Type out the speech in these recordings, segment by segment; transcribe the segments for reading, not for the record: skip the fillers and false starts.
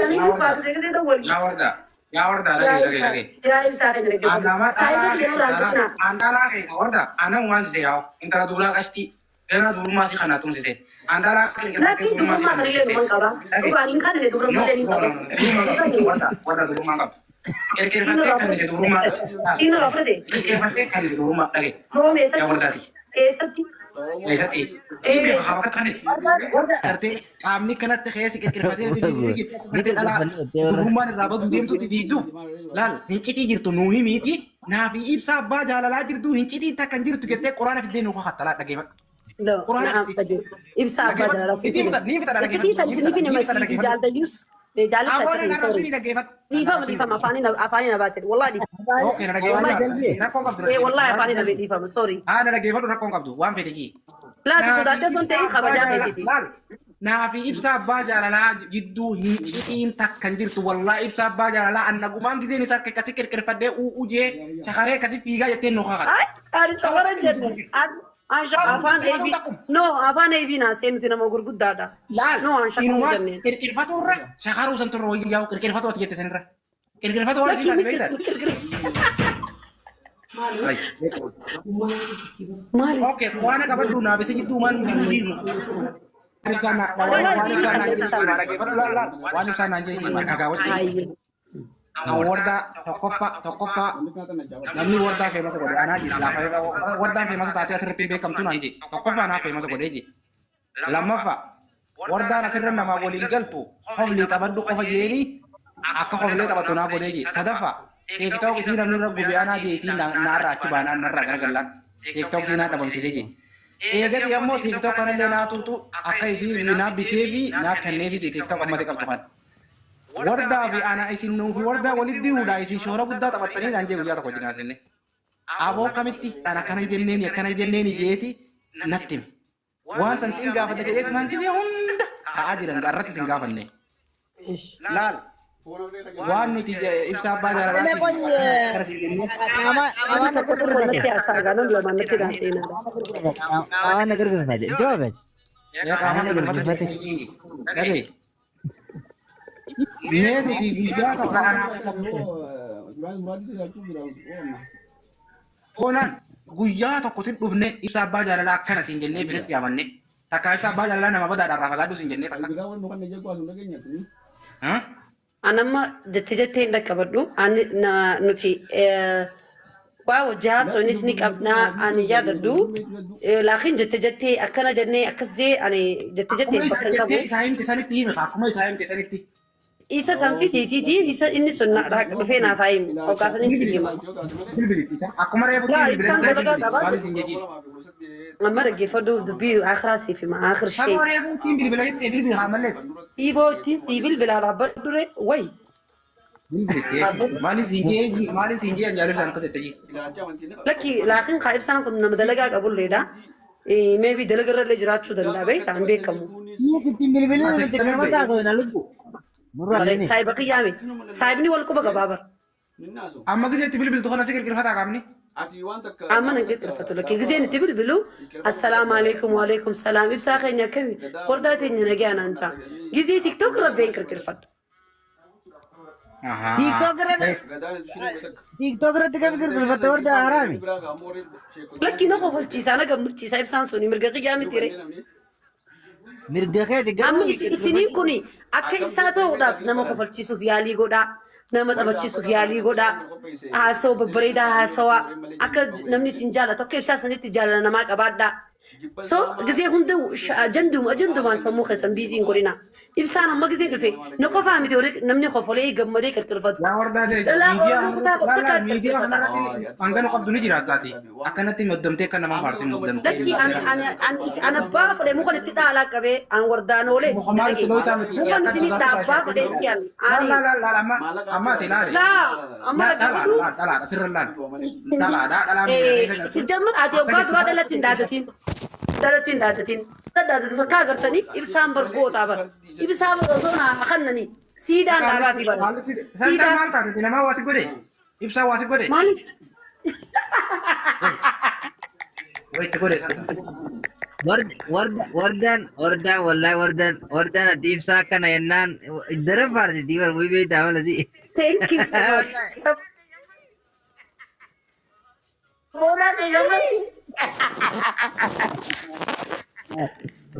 Sanii Yaa wardaa. ulfaatu gisee dawwali. Yaa wardaa. Yaa wardaa Yaa dhagee dhagee ibsaa dhagee. yaa ibsaa keenya dhaggeeffadhu. Nama Saayiba dhalaa kiyya keessa nurraa hin an dhalaa keessa wardaa anan waan sise yaa intala duulaa qashtii ganaa durumaa si kana tumsise an dhalaa keessa Lakki durumaa si dubrummaa kana sanillee tumsise. numan qaba. Dhagee. Dhugaan hin kanne No, dubrummallee ni no, qaba. no, no. Durummaa qabdu. Wardaa, wardaa durummaa qabdu. Qirqirfattee kan ise durummaa qabdu. Dhiirri fudhate. Qirqirfattee kan ise durummaa dhage. Room Yaa eessatti? wardaati. Eessatti? Eessatti? Siin beeka haa bakka tane. Gartee qaamni kanatti keessa qirqirfatee gartee dhalaa dubrummaan irraa badu deemtutti fiigduuf laal hincitii jirtu nuu himiiti naafi ibsa abbaa jaalalaa jirtu hincitii takka hin jirtu jettee quraana fiddee nuu kakatta laal dhaggeeffadhu. No, Quraana na'am fiddee. fajoo. Ibsa abbaa jaalalaa Ni siif fita ni fita Iccitii san isiniif hima siif jaaldayyus. Jaalladha Aboon achirri na sorry. arrabsiin dhaggeeffadhu. Dhiifama dhiifama afaaniin afaaniin abaate. Wallahi dhiifama. Okay, na dhaggeeffadhu. Rakkoon qabdu. Eh wallahi afaaniin abee dhiifama sorry. Haa na dhaggeeffadhu rakkoon qabdu waan fedhe jii. Laasi sodaatee sun ta'in kabajaa keetiiti. Laal naafi ibsa abbaa jaalalaa jidduu hin citiin takka hin jirtu wallaa ibsa abbaa jaalalaa annagumaan giseen isa harka akkasi qirqirfadhee u'uu jee shakaree akkasi fiigaa jettee nu kakata. Ay ani xabara jenne. Afaan eebii no afaan eebii naasee nuti nama gurguddaadha. Laal No an shakaruu inumaas jenneen. qirqirfatuu irra shakaruu san turre wayyaa'u qirqirfatuu ati jette sanirra. Qirqirfatuu waan Lakkii isin taate beektan. Ay, Maali? Okay, waan qabadhu naaf isa jidduu maan jiru jiru. Waan ibsaan naa waan ibsaan naan jee siima dhaggeeffadhu laal laal waan ibsaan naan jee siima dhagaa wajjin. Ayyee. An wardaa tokkoffaa tokkoffaa namni wardaa feemasa godhe anaa jee silaa wardaan feemasa taatee asirratti hin beekamtu naan jee tokkoffaa anaa feemasa godhee jee. Lammaffaa wardaan asirra namaa waliin galtu hoflee taphadhu qofa jeeni akka hoflee taphattu naa godhee jee. Sadaffaa TikTok isii namni irra gube anaa jee isii naarraa achi baanaan narraa garagallaan TikTok isii naa dhabamsiisee jee. Eegasii ammoo TikTok kanallee naa tuutu akka isii naa bitee fi naa kenneefi jee TikTok ammatti qabdu kana. Wardaa fi ana isin nuu fi wardaa walitti diruudha isin shoora guddaa taphattanii naan jee guyyaa tokko jinaa sinne. Aboo akkamitti an akkana hin jenneeni akkana hin jenneeni jeeti natti hime. Waan san siin gaafadha jedheeti maan gisee hunda ta'aa jiran irratti sin gaafanne. Laal waan nuti ibsa abbaa Illee jaalalaatiin qoy akkana siin jennee qaama Namni qaama tokko na tokko gargarfate. natti haasa'aa gaanam lamaan natti haasa'inaadha. Qaama na gargarfate. Iddoo abet. yaa qaama Qaama na gargarfatu gargarfate. dhagaye. Mee nuti guyyaa tokko anaaf Boonaan guyyaa tokko sin dhufne ibsa abbaa jaalalaa akkana siin jennee bilis yaamanne takka ibsa abbaa jaalalaa nama badaadhaan irraa fagaadhu siin jennee takka. Ha? An amma jette jettee hin dhaqqabadhu. Ani na nuti waa wajji haasofnis ni qabnaa ani yaadadhu. Laakiin jette jettee akkana jennee akkas jee ani jette jettee Akkuma isa bakka hin qabu. jettee isaa himte sanitti hime akkuma isaa himte sanitti. Isa san fidiitiiti isa inni sun na dhufee naaf haa himu. Hoggaasanii si hima. Bilbilitti isa akkuma reefutti Laa bilbilee ibsaan isaa dalagaa bilbilitti qabaa. maal isin jechiin. Amma dhaggeeffadhu dubbii akhiraa siif hima. Akhir shee. Saboo reefuutiin bilbila jettee bilbila haa malleetti. Dhiiboo ittiin sii bilbilaa dhaabbadhu dure wayi. Bilbilitti maal isin jee maal isin jee anjaalif isaan akkas jette jee. Lakki laakiin kaa ibsaan kun nama dalagaa qabulleedha. Maybe dalaga irrallee jiraachuu danda'a beektaa hin beekamu. Biyya ittiin bilbilin Ati nuti kanuma akkamitti taasoo na lubbu. Nurraa Malee kenne. saayiba kiyyaami. Saayibni wal quba qabaa bara. Amma gisee itti bilbiltu kana si qirqirfataa qaamni. Amma nan qirqirfatu lakki giseen itti bilbilu assalaamu alaikum waalaikum salaam ibsaa keenya akkami wardaa teenya nagaa naan jaa. Gisee tiktok rabbeen qirqirfadha. TikTok irra TikTok irratti kam girgirfatte warda haraami. Lakki na kofalchiisaa na gammachiisaa ibsaan suni mirga kiyyaa miti ree. Mirga keeti Amma garuu isiniin kun akka ibsaa ta'uudhaaf nama kofalchiisuuf yaalii godhaa, nama taphachiisuuf yaalii godhaa, haasawaa babbareedaa haasawaa, akka namni isin jaalatu akka ibsaa sanitti jaalala namaa qabaadhaa. So gisee hunda ajanduma ajandumaan sammuu keessan biizii hin godhinaa. Ibsaan amma gisee dhufe na qofaa miti warri namni kofolee gammadee qirqirfatu. Yaa wardaa ta'e Dhalaa miidiyaa Oromoo kutaa kanarratti takkaa laala miidiyaa qirqirfata. kanarratti hangana qabdu ni jiraattaati. Akkanatti muddamtee akka nama faarsin muddamtee Lakki ani ani ani an abbaa fedhe mukan itti dhaalaa qabee an wardaan oolee Muka maal itti looytaa miti mukan akka isinii sodaatu dhaabbaa fedhe itti an Laal ani laal laal amma amma ati laali. laa amma Laal dhaggeeffadhu. dhalaadha dhalaadha sirra laal. Dhalaadha dhalaa miidhaa keessa galtu. Si jammar ati waggaa duraa dhalatti hin dhaadatin. Dhalatti hin dhaadatin. Dhaadatu takka agartanii ibsaan bargootaa bara. Ibsaa osoo naa kannanii siidaan dhaabaa fi bara. Santaa Siidaa maal taate namaa waa si godhe? Ibsaa waa si godhe? maaliif? Waa itti godhe santaa. Wardaan wardaan wallahi wardaan wardaan ati ibsaa akkana jennaan daran faarsiti bar wii beektaa malati. Thank you so much. Sabboonaa kee gammasi.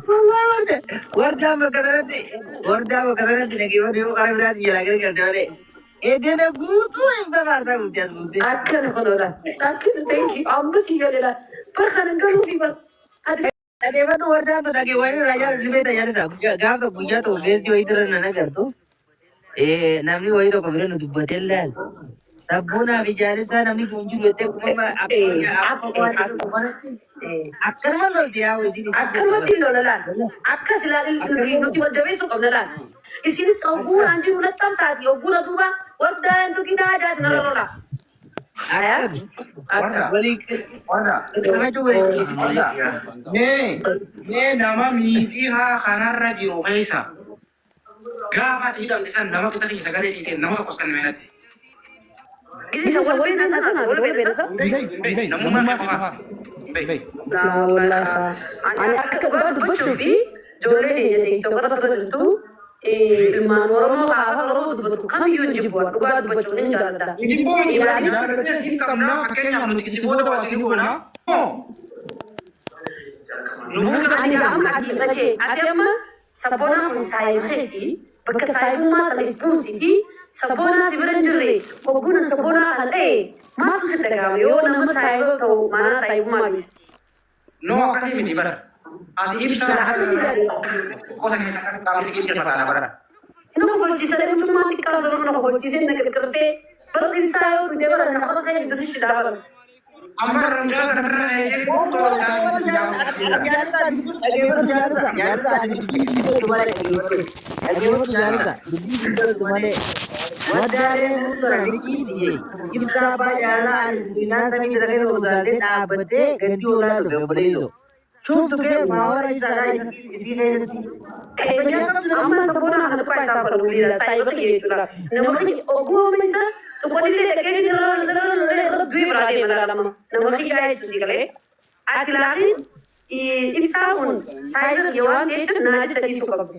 Wallahi wardaan wardaan bakka sanatti wardaan bakka sanatti dhageeffatu yoo karaa biraatti jalaa gargaarte malee. Edena guutuu ibsa faarsaa guutii as buutee. Akkana kunoodha. Akkana thank you. Amma sii galeera. Bar kanan galuufi bar. Ati Dhageeffatu wardaan tu dhageewwan irraa jaalatu beektaa jaalata. Gaafa guyyaa tokko feesii wayii dura nan agartu. Namni wayii tokko bira nu dubbatee laal. Sabboonaa fi jaalessaa namni kun jiru jettee kumama akkanuma lolti yaa wayii. Akkanumatti lola laal. Akkas laal nuti wal jabeessuu qabna laal. Isinis ogguudhaan jiru naxxamsaati ogguudha duuba wardaan tuqinaa jaati narra lola. Akka walii Warda. gammachuu walii. Warda. Mee nama miidiyaa kanarra jiru keessa gaafa ati hidhamte san nama qixa keessa sagalee siitee nama tokko san meenatti. Isa wal beena sana wal beena sana. Hin beey, namummaa kee qofaa. Hin beey. Laa wallaahi haa. Ani akka dhugaa dubbachuu fi ijoollee keenya TikTokota sirra jirtu ilmaan Oromoo haa afaan Oromoo dubbatu kamiyyuu hin jibbu dhugaa dubbachuu hin jaalladha. Jibbuu miti jaalatee siin qabnaa fakkeenyaaf nuti si booda waa siin goonaa. Ani amma ati dhagee ati amma sabboonaa kun saayiba keeti bakka saayibummaa saniif buusiti sabboonaa si bira hin jirre hogguna sabboonaa kana dha'e maaltu si dhaga'ama yoo nama saayiba ta'u maanaa saayibummaa beektu. No akkasii miti bara. Ati ibsaa Sila akkasii gaadhi. qosa keessa qaamni keessa faana bara. Na kofalchiisee mucummaan xiqqaan sun na kofalchiisee na qirqirsee barri ibsaa yoo tuqee bara na qofa keessa dirrichi dhaabame. Amma mucaa sanarra eessee Dhageeffatu jaalata jaalata ati dubbii sii godhatu malee dhageeffatu. Dhageeffatu jaalata dubbii sii godhatu malee. Wardaaree fuuldura ni ciibsee ibsaa abbaa jaalalaa ani guddinaan samii dalagaa utaaltee dhaabbattee gandii olaa dhufe obboleessoo. Shuftu kee maawara ibsaadhaa isii keessatti. Amma sabboonaa kana tuqaa isaa fadhu lila saayiba kiyya jechuudha. Nama kiyya ogummaa isa tuqollee dhaqee du'ee biraa deema laalama. Nama kiyyaa jechuuti galee. Ati laakiin ibsaa kun saayiba kiyya waan ta'eef naa jecha dhiisuu qabdu.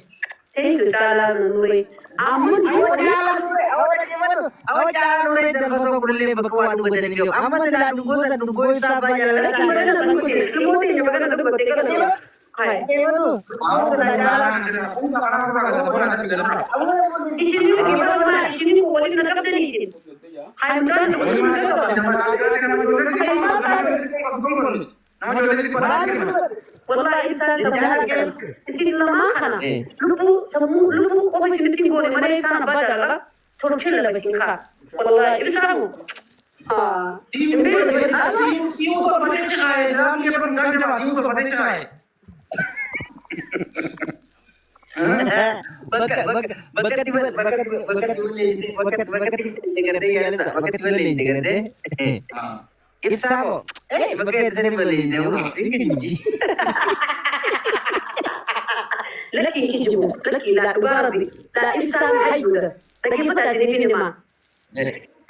Thank you caalaa nuree. Amma Awwa caalaa nuree awwa dhageeffatu awwa caalaa nuree dalfasoo kunillee bakka waa dhugatanii beeku. Amma silaa dhungoo san dhungoo ibsaa abbaa jaalalaa dhageeffatu. Awwa silaa caalaa. Isin waliin na qabdanii isin. Haa mucaan waliin na qabdan. Wallahi ibsaan sammuu keessan isin lamaan kana lubbuu sammuu lubbuu qofa isinitti hin goone malee ibsaan abbaa jaalalaa tolchee lafa isin kaa. Wallahi ibsaan Bakka bakka bakkatti bakkatti bakkatti bakkatti bakkatti gartee jaalata bakkatti balleessite gartee. Ibsaa moo bakka itti balleessite. Lakkii kijibu lakkii laa dhugaa rabbi laa ibsaan hayyuudha dhaggeeffadhaa isiniif himaa.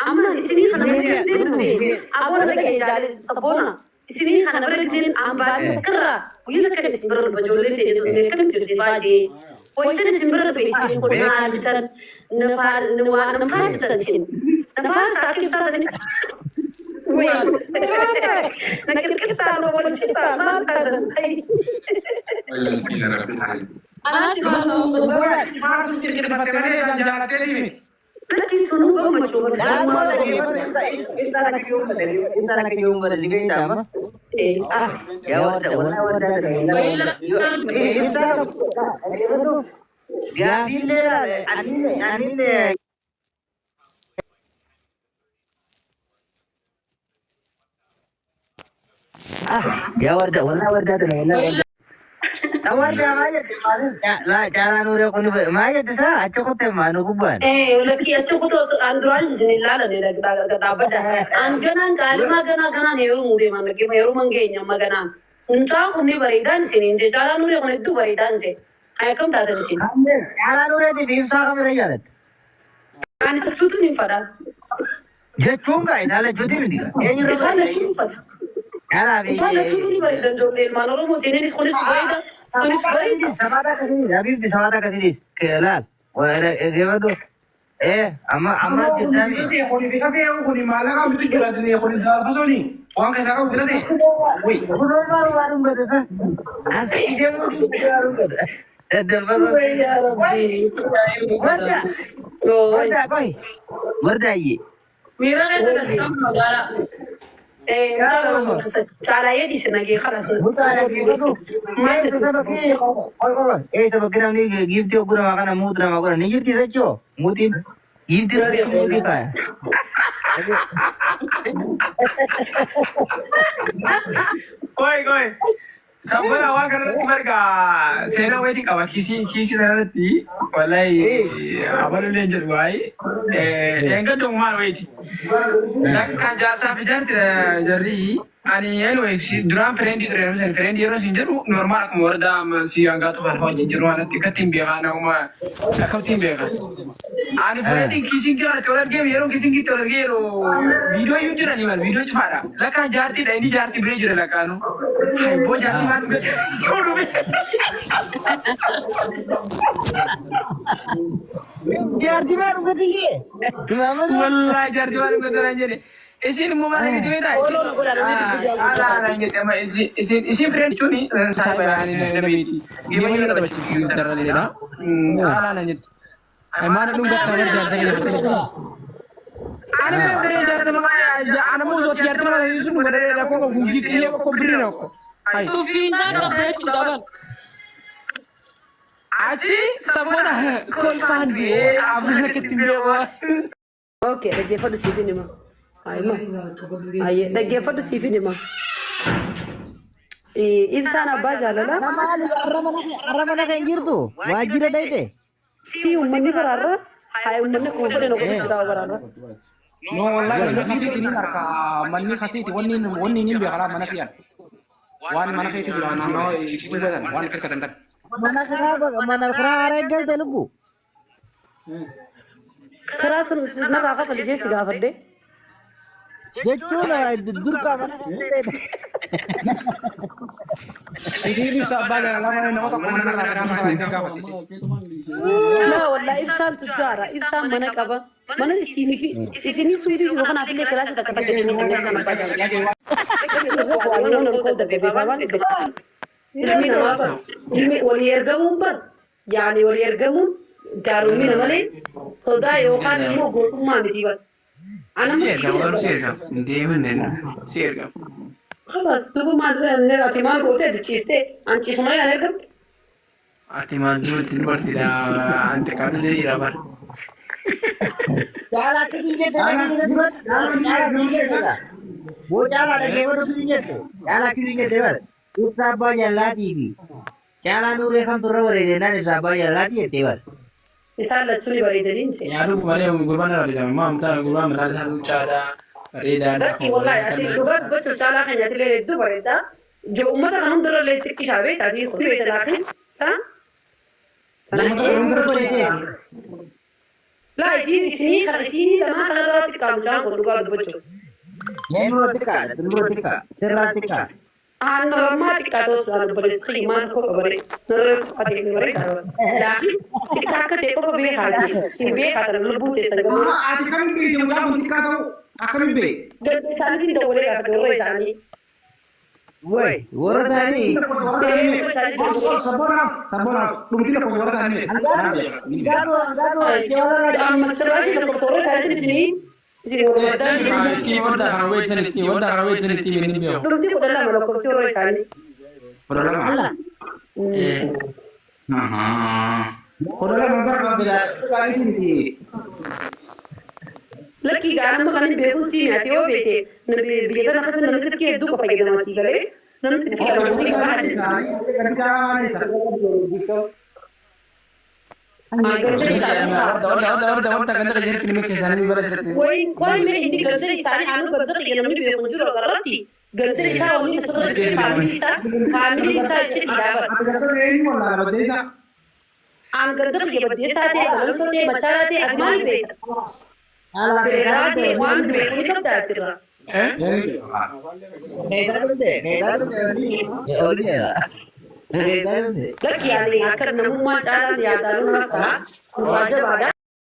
Amma isinii kana bira giseen aboona dhaga'e jaale sabboona isinii kana bira giseen ambaatii takkarraa guyyaa takka isin bira dhufa ijoolleen ta'e sun akkamitti jirti baay'ee. Waytan isin bira dhufe isin kun na aarsitan na faarsitan isin na faarsa akka ibsaa isinitti. Na qirqirsaa na oolchisaa maal taatan? Anaas maal Lakki sunuu gammachuu Yaa warda walaa wardaa ibsaa tokko gaafiillee anillee yaa warda walaa wardaa tana walaa warda. Warda maa jette caalaa nuuree kun maa jette saa achi kutte maa nu gubbaan. Lakki achi kutoo an duraan isin ilaalan dhaabbadha. An ganaan qaalimaa ganaa ganaan heerumuu deeman dhaggeeffa heeruman keenya amma ganaan. Mucaan kun ni bareedaan isin hin caalaa nuuree kun hedduu bareedaan ta'e. Haa akkam taatan isin? Caalaa nuureetiif ibsaa kamira jaalatte. Ani sachuutu hin fadhaan. Jechuun gaa isaan lachuuti miti gaa. Eenyu Isaan lachuu hin fadha. Caalaa fi Isaan lachuu ni bareedan ijoollee ilmaan Oromoo teenis kunis bareeda sunis bareeda. Sabaata akkasiinis Habiibti sabaata akkasiinis laal dhaggeeffadhu. Amma amma Kuni jirtaami. bitatee kuni bitatee kuni maallaqa bitu jira dunia kuni gaafasoni waan keessaa qabu bitatee. Wai. Kunoo maal waan dhungate san? As deemuu waan dhungate. Daddalfata. Yaa Rabbi. Warda warda qoy wardaayyee. Miira keessa gadi qabu magaalaa. Caalaa dhiisi nagee kalas. Mucaa dhaggeeffadhu. Eessa sabakii qoy qoy eessa bakki namni giiftii ogguu namaa kana muutu namaa godhan ni jirti jechuu muutiin giiftii irratti muutii kaaya. Koi koi. Sabbana waan kanarratti marga seenaa wayitii qaba kiisii kiisii sanarratti wallahi abaluu hin jedhu waayee eengaddu maal wayiiti. Kan jaarsaa fi jaarti jarri ani anyway duraan friendii ture namni sana friendii yeroo isin jedhu normal akkuma warda si hangaatu kan wajjin jiru anatti akkatti hin beekaa nama akkamitti hin beekaa. Ani fuudhee kissing kanatti wal argee yeroo kissing itti wal argee yeroo viidiyoo iyyuu jiranii mala viidiyoo cufaadha. Lakkaan jaartiidha inni jaartii bira jira lakkaanu. Hayi boo jaartii maal dhugate? Yoo dhume. Jaartii maal dhugatiyyee? Wallahi jaartii maal dhugate naan jedhe. Isin immoo maal jette beektaa? Isin caalaa naan jette amma isin isin friend jechuun saayiba ani nama beeti. Geema yoo taphachiifti darraleedha. Caalaa naan jette. Maal dhungatta bar jaarsa kana. Ani mee firee jaarsa namaa ana moo zooti jaarti nama sun dhungadhee rakkoo qabu giiftii illee qoqqoo birrii rakkoo. Ayi. Tuffiintaan qabda jechuudha bal. Achi sabboona kolfaan du'ee amma harkatti hin beeku. Okay, dhaggeeffadhu siifin hima. Haayima. Hayyee dhaggeeffadhu siifin hima. Ibsaan abbaa jaalalaa Maali arra mana kan jirtu waajjira dhayite. Si uummanni baraarra haa uummanni akkuma fedhe na godhu jira baraarra. No wallahi manni kasiiti ni harka manni kasiiti wanni ni beekalaa mana si'an. Waan mana keessa jira naannoo isii dubbatan waan itti hirkatan tan. Mana karaa haaraa galte lubbu. Karaa sun narraa kafali jee si gaafadhe. Jechuun durqaa mana kan Isiin ibsa abbaa jaalalaa malee nama tokko mana narraa karaa kafalaa ittiin gaafatti. Laa wallahi ibsaan tujjaara ibsaan mana qaba. Mana isinii fi isinii suudii jiru kanaaf illee kilaasii takka takka isinii kan ibsaan abbaa jaalalaa. Ilmi namaa bar ilmi walii ergamuun bar yaani walii ergamuun gaarumina malee sodaa yookaan immoo gootummaa miti bar. Si ergama garuu si ergama. Hin deemin si ergama. خلاص duuba maal ati maal gootee ati ciistee an ciisu malee an ergamte. Ati maal dubartii dubartiidha anti qabna dhiira bara. Caalaa akkasiin jette akkasiin dura caalaa akkasiin jette. Boo caalaa dhaggeeffadhu akkasiin jette. Caalaa akkasiin jette bara. Ibsa abbaa jaalalaatii fi caalaa nuuree kamtu irra bareede naan ibsa abbaa jaalalaatii jettee bara. Isaan lachuu ni bareedanii hin jedhe. Yaa dhugu malee gurbaan irraa bitame maa mutaa gurbaan mataan isaa luucaadha bareedaadha. Lakki wallahi ati dhugaa dubbachuuf caalaa keenya ati illee hedduu bareedda. Jo uummata kana hundarra illee xiqqishaa beektaa fi kun beekta laakiin isaan. Uummata kana hundarra bareedee. Laa isiin isinii kana isinii lamaa kanarraa xiqqaa mucaan kun dhugaa dubbachuuf. Nurra xiqqaadha nurra xiqqaa sirraa xiqqaa. Aan narrammaa xiqqaa ta'us waan obboleessi kiyya maal koo qabare narra xiqqaa ta'e bareeda. Laakiin xiqqaa akka ta'e qofa beekaa si beekaa tana lubbuu teessan garuu. Ati akkamiin beekte mucaan kun xiqqaa ta'uu akkamiin beekte? Ganda isaaniitiin dawwalee gaafate warra isaanii. Way warra ta'anii. Sabboonaaf sabboonaaf dhumti lakkoofsa warra isaanii meeqa? Naan beeka. Ammas sirraashii lakkoofsa warra isaaniitiin isinii isin warra baddaan. Ittiin waddaa kana weetsan ittiin waddaa kana weetsan ittiin hin beeku. Dhumti 12 lakkoofsi warra isaanii. 12. 12 bara isaaniitiin miti. Lakkii gaa nama kan hin beeku sii mi'aati yoo beekte biyya tana keessa namni silkii hedduu qofa fayyadama sii galee namni silkii lama sadii qaba. Gadi caalaa maal isa? Warda warda warda warda warda ganda qajeeltti nimi keessaa nimi bara sirriitti. Wayin qoy mee inni ganda isaanii anu ganda kiyya namni beeku jiru agarratti ganda isaa wanni asirratti family isaa family isaa achitti dhaabata. Ati ganda eenyu wallaala baddeessa? An ganda kiyya baddeessaa ta'e galamsoo ta'e machaaraa ta'e ati maal beekta? Dirreedhaa ta'e waan beeku ni qabda asirra. Lakki yaani akka namummaan caalaan yaadaan naftaa. Kurbaa jabaadha.